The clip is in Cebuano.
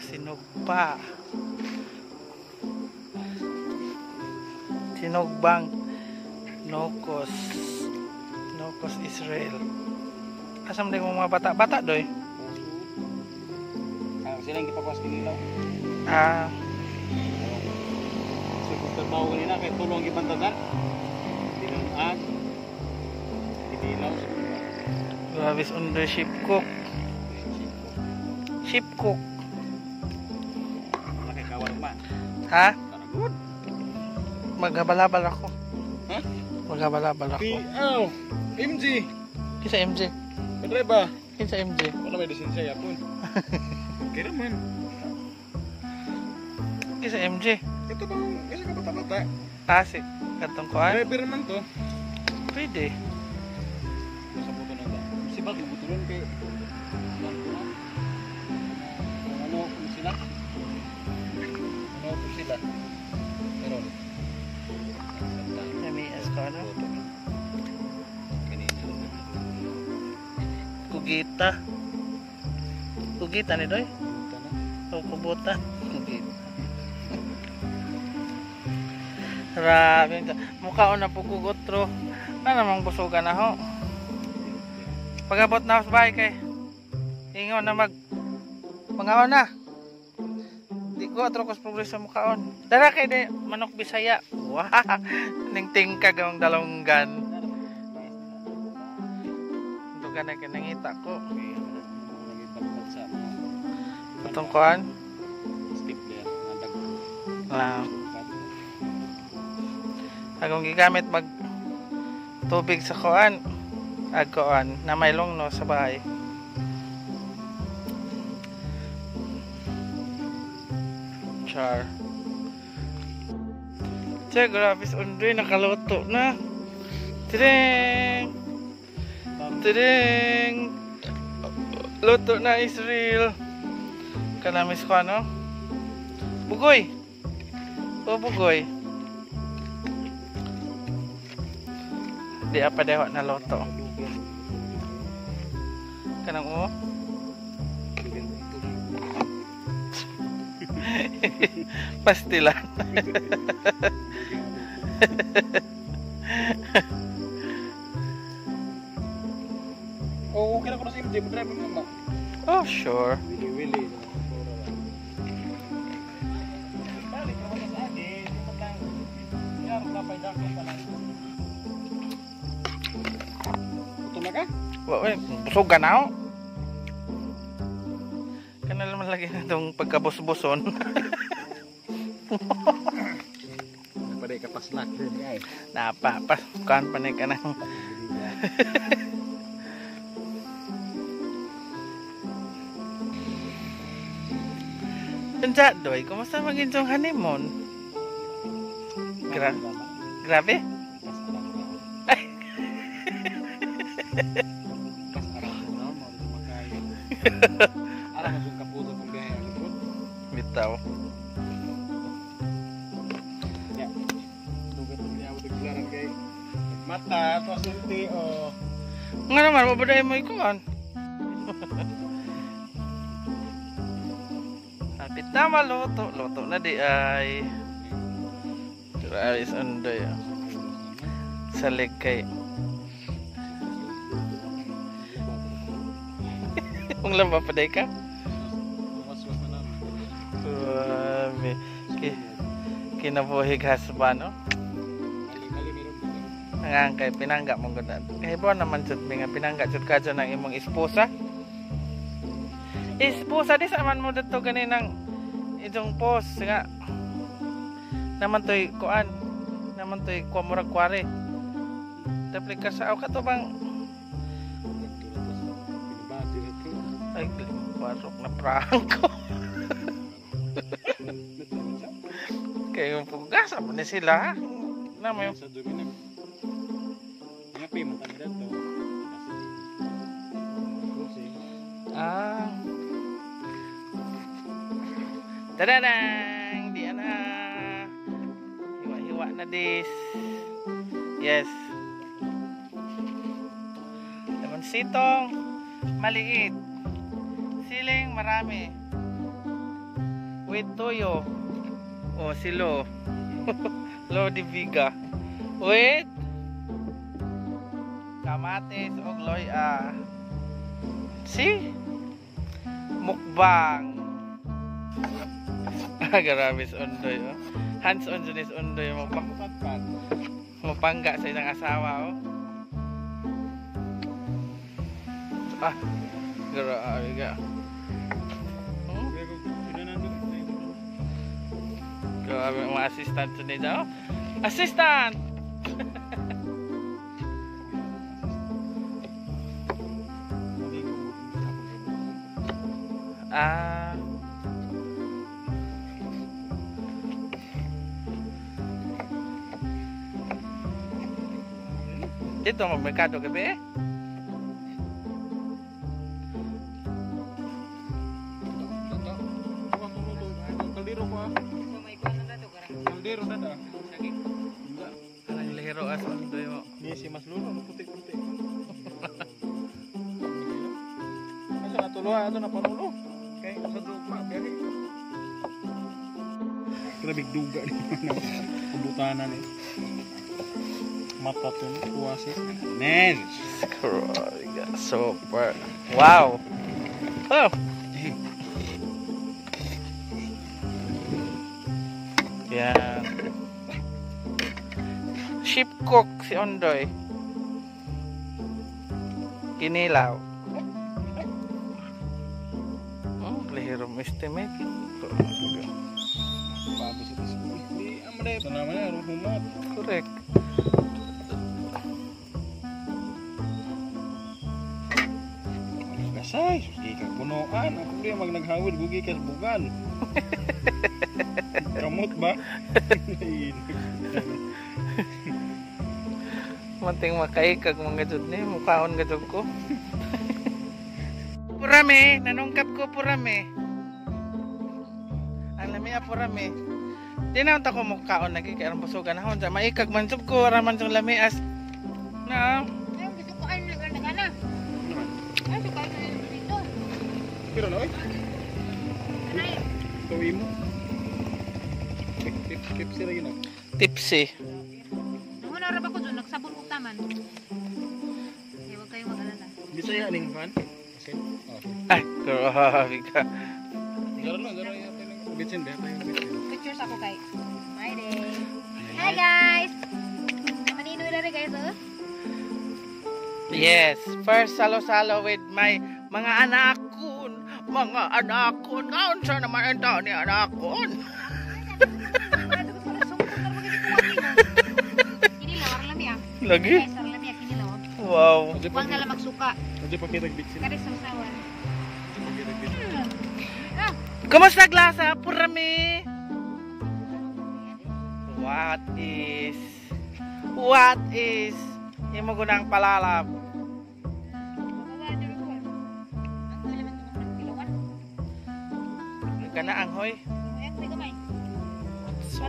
Sinugpa. Sinugbang Nokos. Nokos Israel. Asa man mo mga bata? Bata doy. Ah, sila yung gipakuha sa kinilaw. Ah, So, kung trabaho kanina, kay tulong gibantagan. Dinunag. Kinilaw. Grabe sa under ship cook. Ship cook. Wala kay kawal man. Ha? Tara, good. Maghabalabal ako. Ha? Maghabalabal ako. PL. MG. Kinsa MJ? Kadreba. Kinsa MJ? Wala may lisensya yapon. Okay naman. Kinsa MJ? Ito bang isa ka bata-bata? Ah, si katong kuan? Driver naman to. Pwede. Sa buto na ba? Si Bag, buto rin kay ano kung sila? Ano kung sila? Meron. Namias ko ano? Kanina. Kugita. Kugita ni Doy? Buto na. O kubuta? Kugita. Grabe. Mukha na po kugotro. Ano namang busugan na ho? Pag-abot na ako sa bahay kay ingon na mag mangaon na. Di ko atro kos progreso mukaon. Dara kay de manok Bisaya. Wah, ning tingkag ang dalonggan. Dugan na kay nangita ko. Atong kuan. Stapler. Ah, akong gigamit mag tubig sa kuan. Ag kuan na may lungno sa bahay. Char. Che, grabe sa undoy, nakaluto na. Tiding! Tiding! Luto na Israel. Kanamis ko ano? Bugoy! O bugoy. Di apa dewa na luto. Kanang o? Pastilan. Oh, okay na ko na sa MJ, driver mo ba? Oh, sure. Wili wili. Balik naman sa agi, di pa lang. Yar na pa dako pa lang. Gutom na ka? Wa, eh, busog ka na ako. Kanal man lagi na itong pagkabus-buson. Napaday ka paslak din ay. Napapasukan pa na ka ng Unsa doy, kumusta maging itong honeymoon? Grabe? Ay. Bitaw. Mata, to sulti o. Nga naman, mabaday mo ikuan. Hapit na maluto. Luto na di ay. Grabe sa undoy. Ah. Salig kay. Kung lamba pa day ka? Grabe. Kinabuhig husband, no? Ang kay pinangga mong gud. Kay bo naman jud mi nga pinangga jud ka dyan ang imong esposa. Esposa di sa man mo didto ganinang itong post nga naman toy kuan naman toy kuan murag kuwari. Taplik ka sa aw kato bang ay warok na prangko. Kay pugasa mo ni sila. Na may Sa dugi na. Nga pi man tami dito. Ah. Tadadang! Di na. Hiwa-hiwa na this. Yes. Lemon sitong maliit. Siling marami. With toyo. Oh, si Lo. Lo de Viga. With kamatis og loya. See? Mukbang. Grabe si Ondoy, oh. Hands on jud ni si Ondoy mo pa mapangga sa ilang asawa, oh. Ah, grabe ka. Grabe ang mga assistant sa nila, oh. Assistant! Ah. Dito magmerkado gabi eh. Kaldero ko ah. Kaldero na da. Ang lihiro as Ondoy mo. Ni si Mas Lulo, no puti-puti. Asa na tulo, ato na panulo. Kay sa dugma biyahe. Grabe duga ni kubutanan ni. Mata to kuwasi. Nen. Grabe ka. Super. Wow. Oh. Yan. Ship cook si Ondoy. Kinilaw. Oh, lihiro mo estimate. Paabo sa school. Di amre. Sa naman na humot. Correct. Kasay, sus gi ka punuan. Ako di mag naghawid gugi kas bugan. Kamot ba? Manting makaikag mga jud ni, mukaon ga jud ko. Purame, nanungkap ko purame. Ang lami a purame. Di na unta ko mukaon lagi kay aron busugan ako. Unsa maikag man jud ko ra man jud lami as na. Ay, gusto ko ay nagana. Ay, suka na dito. Pero na oy. Ay, Tuwi mo. Tip tip tip sila gina. Tipsy. nanguna ra ba ko doon, nagsabon ko taman. Ay, huwag kayong mag-alala. Bisaya ning fan. Asin. Okay. Ay, grabe ka. Dara na, dara yata ning bitsin ba tayo bitsin. Pictures ako kay My day. Hi guys! Maninoy na rin guys, oh. Yes, first salo-salo with my mga anakon. Mga anakon. Kaunsa naman ang taon ni anakon? Kinilaw, arlami ah. Lagi? Guys, arlami ah, kinilaw. Wow. Huwag na lang magsuka. Adyo pa kitag bitsin. Kari sa usawan. Adyo pa kitag bitsin. Ah, Kumusta glasa? Purami. What is... What is... Imo gunang palalab. Kana ang hoy. So,